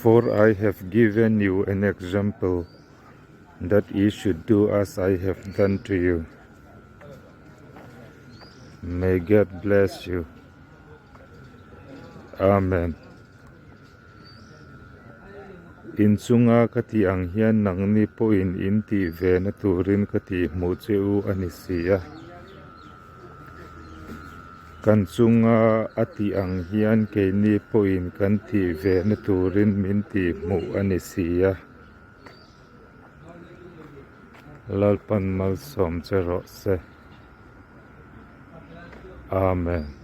For I have given you an example that ye should do as I have done to you. May God bless you. Amen. In chunga ka tih ang hian nangni pawhin in tih ve na turin ka tih hmuh che u a ni si a. Kan chunga a tih ang hian keini pawhin kan tih ve na turin min tih hmuh a ni si a. Lalpan malsawm che rawh se. Amen.